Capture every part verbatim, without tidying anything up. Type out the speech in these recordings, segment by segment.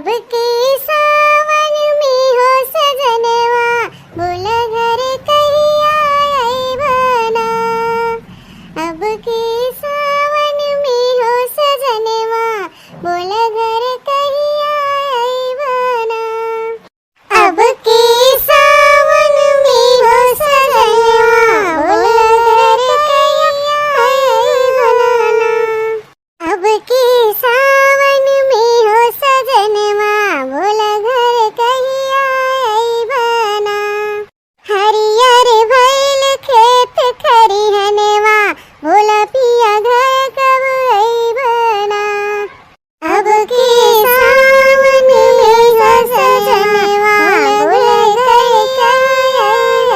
अब के सावन में हो सजनवा, बोला घर कहिया अइबना। अब के सावन में हो सजनवा, बोला घर कहिया अइबना। अब के सावन में हो सजनवा, बोला घर कहिया अइबना। अब के सावन में हो सजनवा, बोला घर कहिया अइबना। हरियर भइल खेत खरिहनवा, बोला पिया घर कब अइबना। अब के सावन में हो सजनवा, बोला घर कहिया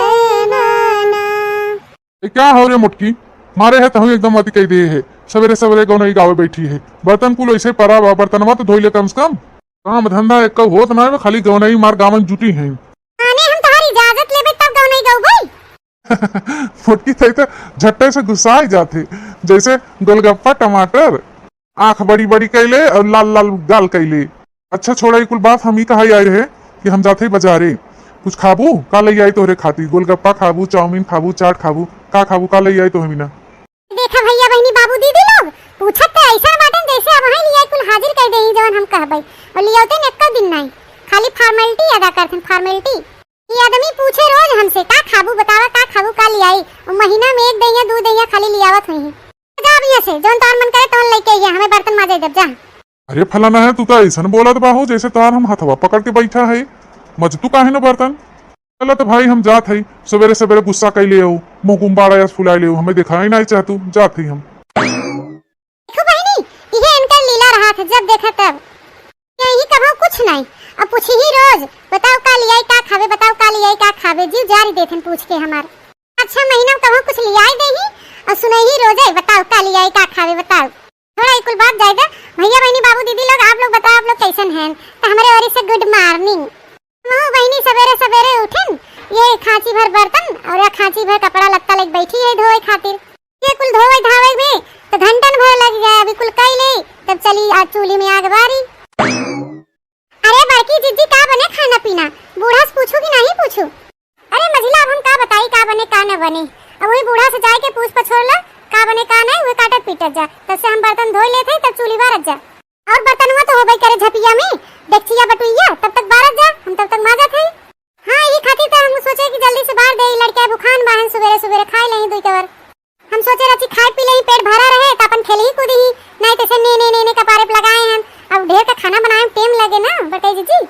अइबना। ए, का हो रे मोटकी, मारे है तहु एकदम अति कइ दिहे है। सबेरे सबेरे गौनई गावे बैठी है, बर्तन कुल ऐसे परा बा, बर्तनवा तो धोइ ले कम से कम। काम धंधा एक होत ना है, खाली गौनई मार गावन जुटी है। माने हम तोहार इजाजत लेबे तब गौनई गौबै? मोटकी तई तो झट्टे से गुस्सा आ जात है, जैसे गोलगप्पा टमाटर। आँख बड़ी बड़ी कइले और लाल लाल गाल कइले। अच्छा छोड़ा, ई कुल बात, हम ई कहइ आइ रहे कि हम जात हई बजारे। कुछ खाबू? का लइ आई तोहरे खातिर? गोलगप्पा खाबू, चाउमीन खाबू, चाट खाबू, का खाबू, का लइ आई तोहरे बिना? देखा भइया, बहिनी, बाबू, दीदी लोग, पूछत त अइसन बाटेन जैसे अबहीं लियाई कुल हाजिर कइ देही जवन हम कहबइ, और लियावते न एक्को दिन नाहीं, खाली formality अदा करथन, formality। ई आदमी पूछे रोज हमसे, "का खाबू बतावा, का खाबू, का लियाई?" और महीना में एक दहिया, दू दहिया खाली लियावत हुइहीं। जा अब यहाँ से, जौन तोहार मन करे तौन लइके अइहा, हमें बर्तन माजे देब, जा। अरे फलाना है, तू तो अइसन बोलत बाहू जैसे तोहार हम हथवा पकड़ के बैठा है, मजतू काहे न बर्तन? चलत भाई, हम जात हई, सबेरे सबेरे गुस्सा कइले हो, मुँह गुम्बाड़ा अस फुलाइले हो, हमें देखाइ नाहीं चाहतू, जात हई हम। देखो बहिनी, इहे इनकर लीला रहत है, जब देखा तब। यही कबहूँ कुछ नाहीं, अब पूछिहीं रोज, "बताओ का लियाई, का खाबे, बताओ का लियाई, का खाबे?" जीव जारी देथन पूछ के हमार। अच्छा महीना में कबहूँ कुछ लियाई देही, और सुनइही रोजे, "बताओ का लियाई, का खाबे, बताओ।" छोड़ा ई कुल बात, जाए दे। भइया, बहिनी, बाबू, दीदी लोग, आप लोग बताओ, आप लोग कइसन हैं? तो हमरे ओरी से good morning। हमहू बहिनी सबेरे सबेरे उठिन, ये खांची भर बर्तन और या खांची भर कपड़ा लत्ता लेके बैठी है धोए खातिर। ये कुल धोए धावे में तो घंटन भर लग गया, अभी कुल कइ ले, तब चली आज चूल्ही में आग बारी। अरे बड़की जिज्जी, का बने खाना पीना? बूढ़ा से पूछू कि नाहीं पूछू? अरे मझिला, अब हम का बताई का बने का न बने। अब वही बूढ़ा से जाए के पूछ पछोर ला, का बने का नाहीं, वही काटत पीटत जा। तब से हम बर्तन धोए लेत हई, तब चूल्ही बारत जा। और बर्तनवा तो होबे करे झपिया में, डेकचिया बटुइया, तब तक बारत जा, हम तब तक माजत हई। हाँ, ये खातिर तो हम सोचे कि जल्दी से बार दे, लड़का भुखान बाहन, सुबेरे सुबेरे खाए लेही दुई कवर। हम सोचे रहची खाए पी लेही, पेट भरा रहे, तो अपन खेलही कूदही, नाहीं तो ऐसे ने, ने, ने, ने कपारे पे लगाए हैं। अब ढेर का खाना बनाए में टेम लगे ना, बड़कई जिज्जी।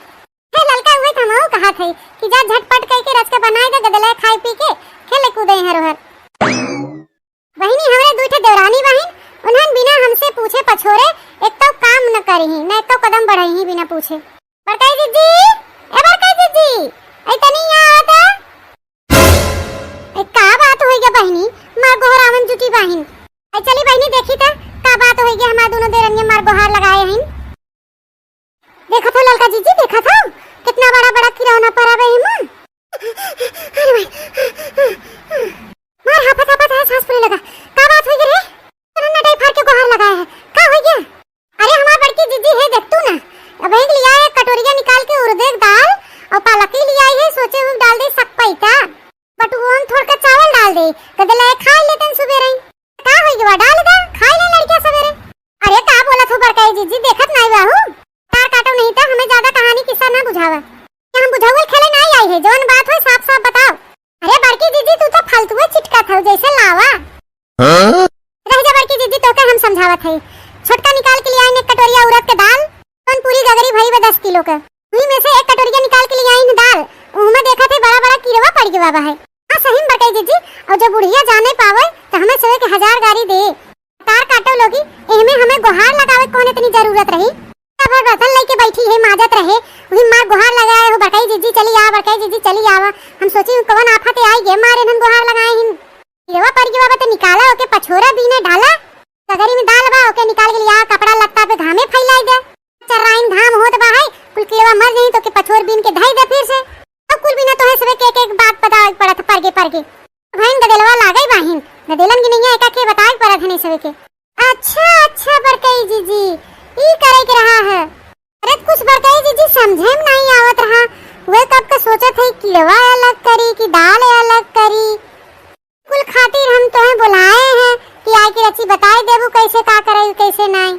हे ललका, उहे तो हमहू कहत हई कि जा झटपट कइके रच के बनाए दे, गदला खाए पी के खेले कूदे हैं रोहर। बहिनी, हमरे दुइ ठे देवरानी बहिन, उन्हन बिना हमसे पूछे पछोरे एक तो काम न करिही, न एक तो कदम बढ़इही बिना पूछे। बड़कई जिज्जी, ए बड़कई जिज्जी, ए तनी यहाँ आवा त। ए, का बात होइगा बहिनी, मार गोहरावन जुटी बाहिन। ए, चली बहिनी, देखी त का बात होइगा, हमार दुनो देरनिया मार गोहार लगाए हइन। देखत हो ललका जिज्जी, देखत हो कितना बड़ा बड़ा किरौना परा बा एमा। अरे भाई, मार हाफत हाफत है, सांस फूले लगा। का बात होइगा रे? इतना नटाई फाड़ के गोहार लगाए है, का होइगा? अरे हमार बड़की जिज्जी है, देख तू ना, अब एक लिया एक कटोरिया निकाल के उड़दे के दाल और पालकी लिया है, सोचे हूँ डाल दे सकपैता। बटुआ में थोड़ के चावल डाल दे, कदे ले खाए लेतन सुबेरे। का होइगा, डाल दे, खाए ले लड़किया सबेरे। अरे का बोलत हो बड़काई जिज्जी, देखत नाई बाहू? तार काटो नहीं तो हमें ज्यादा कहानी किस्सा ना बुझावा। हम बुझावल खेले नाई आई है, जौन बात हो साफ साफ बताओ। अरे बड़की जिज्जी, तू तो फालतुए चिटकत हो जैसे लावा। हाँ? रह जा बड़की जिज्जी, तोके हम समझावत हई। छोटका निकाल के लियाइन एक कटोरिया उड़द के दाल, जौन पूरी गगरी भरी बा दस किलो के। उही में से एक कटोरिया निकाल के लियाइन दाल, उहमे देखत है बड़ा बड़ा कीड़वा पड़ गवा बा है। हाँ सही में बड़काई जिज्जी, और जब बुढ़िया जाने पावे तो हमें सोए के हजार गारी दे। तार काटो लोगी, एहमे हमें गोहार लगावे कौन इतनी जरूरत रही? सब भर बर्तन लेके बैठी है, माजत रहे, वही मार गोहार लगाए हो, "बड़काई जिज्जी चली आवा, बड़काई जिज्जी चली आवा।" हम सोची हूँ कौन आफत आई गे, मारे नन गोहार लगाए हिन। गिरवा पड़ गवा बा तो निकाला ओके, पछोरा बीने डाला। गगरी में दाल बा, ओके निकाल के लिया, कपड़ा लत्ता पे घामे फैलाई दे। चर्राइन घाम होत बा है, कुल कीड़वा मर जाई तो के पछोर बीन के धई दे फिर से। अब कुल बिना तोहे सबे के एक एक बात बतावे के पड़त है, परगे परगे। भाइन गदेलवा लागई बाहिन, गदेलन की नैया एका के बतावे के पड़त है नहीं सबे के। अच्छा, अच्छा बड़कई जिज्जी, ई करे के रहा है। अरे कुछ बड़कई जिज्जी समझे में नाहीं आवत रहा। वे कब का सोचत है, किड़वा अलग करी कि दाल अलग करी। कुल खातिर हम तोहे बोलाए हैं कि आइके रची बताई देबू कैसे का करे, कैसे नाहीं।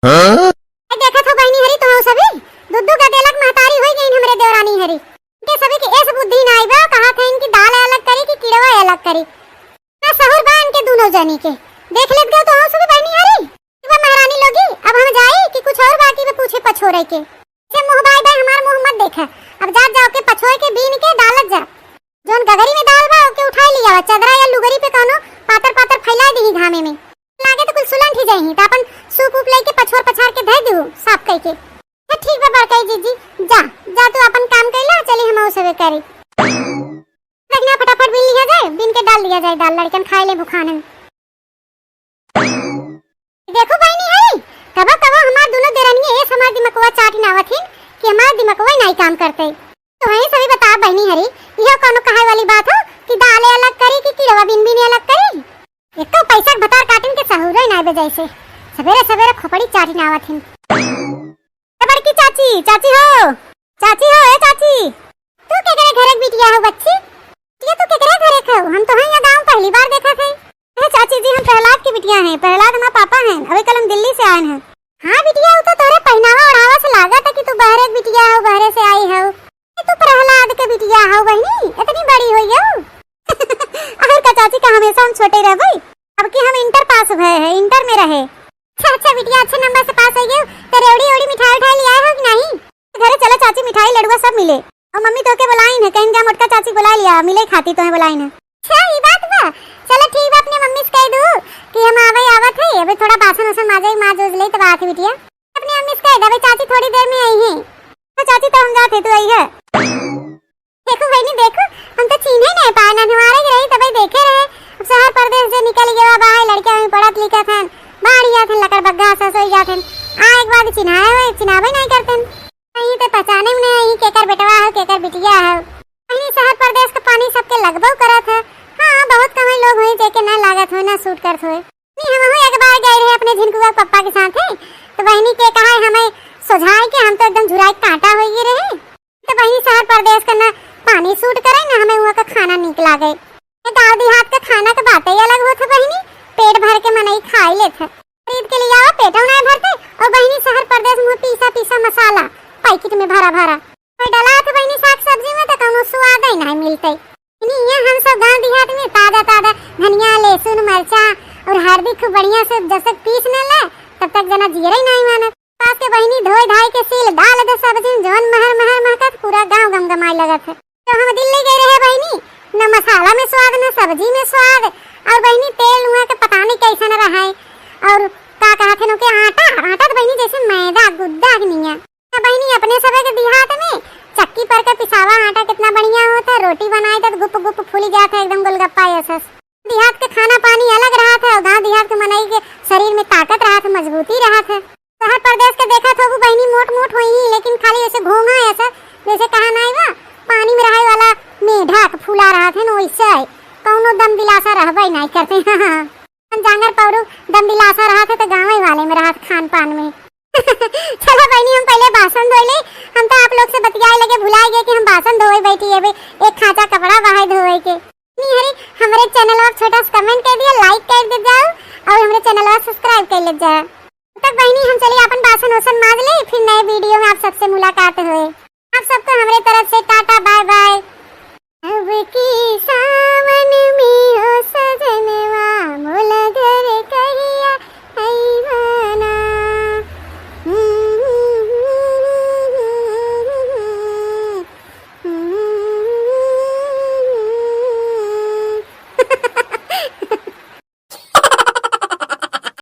हाँ? ए, देखत हो बहिनी हरी, तुहउ सभी दू दू गदेलक महतारी होइ गइन हमरे देवरानी हरी। इनके सभी के एस बुद्धि नाई बा, कहा थे इनकी दाल अलग करी कि किड़वा अलग करी। ना सहूर बा इनके दूनों जनी के। देख लेत गए तुहउ सभी बहिनी हरी। ठीक बा महारानी लोगी, अब हम जाई कि कुछ और बाकी बा पूछे पछोरे के। से मुँह बाई बाई हमार मुँह मत देखा। अब जात जाओ के पछोर के बीन के डालत जा। जौन गगरी में दाल बा, ओके उठाई लियावा, चदरा या लुगरी पे कौनो पातर पातर फैलाई दीही घामे में। लागे तो कुल सुलंठ ही जाइही, तो अपन सूप उप लेके पछोर पछार के धर दू, साफ कइके। तो ठीक बा बड़काई जीजी, जा, जा तू अपन काम कइला, चली हम सबे करी। देखना फटाफट बीन लिया जाए, बीन के डाल लिया जाए दाल, लड़कन खाए ले भुखानन। देखो बहिनी हई, कबो कबो हमार दुनो देरनिया एस हमार दिमकवा चाटिन आवत हिन कि हमार दिमकवा ही नाई काम करते। तो वही सभी बता बहिनी हरी, यह कौनो कहाई वाली बात हो कि दाले अलग करी कि किड़वा बिन बिन अलग करी? एक तो पैसा के भतार काटिन के सहूरे नाई बजाई से, सवेरे सवेरे खोपड़ी चाटिन आवत हिन। ए बड़की चाची, चाची हो, चाची हो, ए चाची। तू केकरे घरे के बिटिया हो बच्ची? ये तू केकरे घरे के हो? हम तो हैं यहाँ गाँव पहली बार देखा थे। अरे चाची जी, हम प्रहलाद के बिटिया हैं, प्रहलाद हमार पापा हैं, अबे कल हम दिल्ली से आए हैं। हाँ बिटिया, वो तो तोरे पहनावा ओढ़ावा से लागत है कि तू बहरे के बिटिया हो, बहरे से आई हो। ए, तू प्रहलाद के बिटिया हो बहिनी, इतनी बड़ी हो गई हो। और का चाची का हमेशा हम छोटे रहबे, अब की हम इंटर पास भए हैं, इंटर में रहे। अच्छा, अच्छा बिटिया, अच्छे नंबर से पास हो गए। तो रेवड़ी ओड़ी मिठाई उठाई ले आए हो कि नहीं? घरे चलो चाची, मिठाई लड़ुआ सब मिले। और मम्मी तोके बुलाइन है, कहीं जा मोटका चाची बुला लिया, मिले खाती तोहे बुलाइन है। अच्छा, ई बात बा। चलो ठीक बा, अपने मम्मी से कह दू कि हम आवे आवत है, अबे थोड़ा बासन वासन माजे, माज उज ले तब आत है बिटिया। अपने मम्मी से कह दे, अबे चाची थोड़ी देर में आई है। तो चाची तो हम जाते, तू आई है। देखो बहिनी, देखो, हम तो चीन्हे नहीं पाए, ना हमारे के रही तबे देखे रहे। अब शहर परदेश जे निकल गया बाहर, लड़के वहीं पढ़त लिखत हन, बाहर जात हन, लकड़ बग्घा सस हो जात हन। आ एक बार चिन्हाए हुए, चिन्हावे नहीं करते हन। कहीं तो पहचाने में नहीं, केकर बेटवा हो, केकर बिटिया हो। कहीं शहर परदेश का पानी सबके लगबो करत है। हाँ, बहुत कम लोग होई जेके ना लागत होई, ना सूट करत होई। नहीं, हम एक बार गए रहे अपने झिनकुआ के पप्पा के साथ है, तो बहिनी के कहा है हमें सोझाए के, हम तो एकदम झुराए कांटा हो गए रहे। तो बहिनी, शहर परदेश का ना पानी सूट करे, ना हमें वहाँ का खाना नीक लागे। ये गाँव देहात का खाना के बातें ही अलग होत है बहिनी, पेट भर के मनई खाई लेत है। खरीद के लियावा, पेटो ना भरते, और बहिनी शहर परदेश में पीसा पीसा मसाला पैकेट में भरा भरा। कोई डला तो बहिनी साग सब्जी में तो कौनो स्वाद ही नहीं मिलते। बहिनी, ये हम सब गाँव देहात में ताजा ताजा धनिया, लहसुन, मरचा और हरदी खूब बढ़िया से जब तक पीस न ले, तब तक जना जियरे ही नहीं मानत। सास के बहिनी धोए धाए के सील डाल दे सब्जी में, जवन महर महर महकत, पूरा गाँव गमगमाए लगत है। तो हम दिल्ली गए रहे बहिनी, न मसाला में स्वाद, न सब्जी में स्वाद, और बहिनी तेल वहाँ के पता नहीं कैसन रहा है, और का कहत है के आटा, आटा तो बहिनी जैसे मैदा गुद्दा के निया। तो बहिनी अपने सबे के देहात में चक्की पर के पिसावा आटा कितना बढ़िया होत है, रोटी बनाए तो गुप गुप फूली जात है एकदम गोलगप्पा ऐसा। देहात के खाना पानी अलग रहत है, गाँव देहात के मनई के शरीर में ताकत रहत है, मजबूती रहत है। शहर परदेश के देखत होबू बहिनी, मोट मोट होई ही, लेकिन खाली ऐसे घोंघा ऐसा, जैसे कहा नाई बा, पानी में रहे वाला मेढक फूला रहत है न, वैसे है। कौनो दम दिलासा रहबे नाई करते। हम जांगर पौरू दम दिलासा रहत है तो गाँवे वाले में रहत खान पान में। चलो बहिनी, हम पहले बासन धोए ले, हम तो आप लोग से बतियाए लगे भुलाए गए कि हम बासन धोए बैठी है, एक खांचा कपड़ा बाहर धोए के। नहीं हरी, हमरे चैनल पर छोटा सा कमेंट कर दिया, लाइक कर दे जाओ और हमरे चैनल पर सब्सक्राइब कर ले जाओ। तब तक बहिनी हम चली अपन बासन ओसन माज ले, फिर नए वीडियो में आप सबसे मुलाकात हो।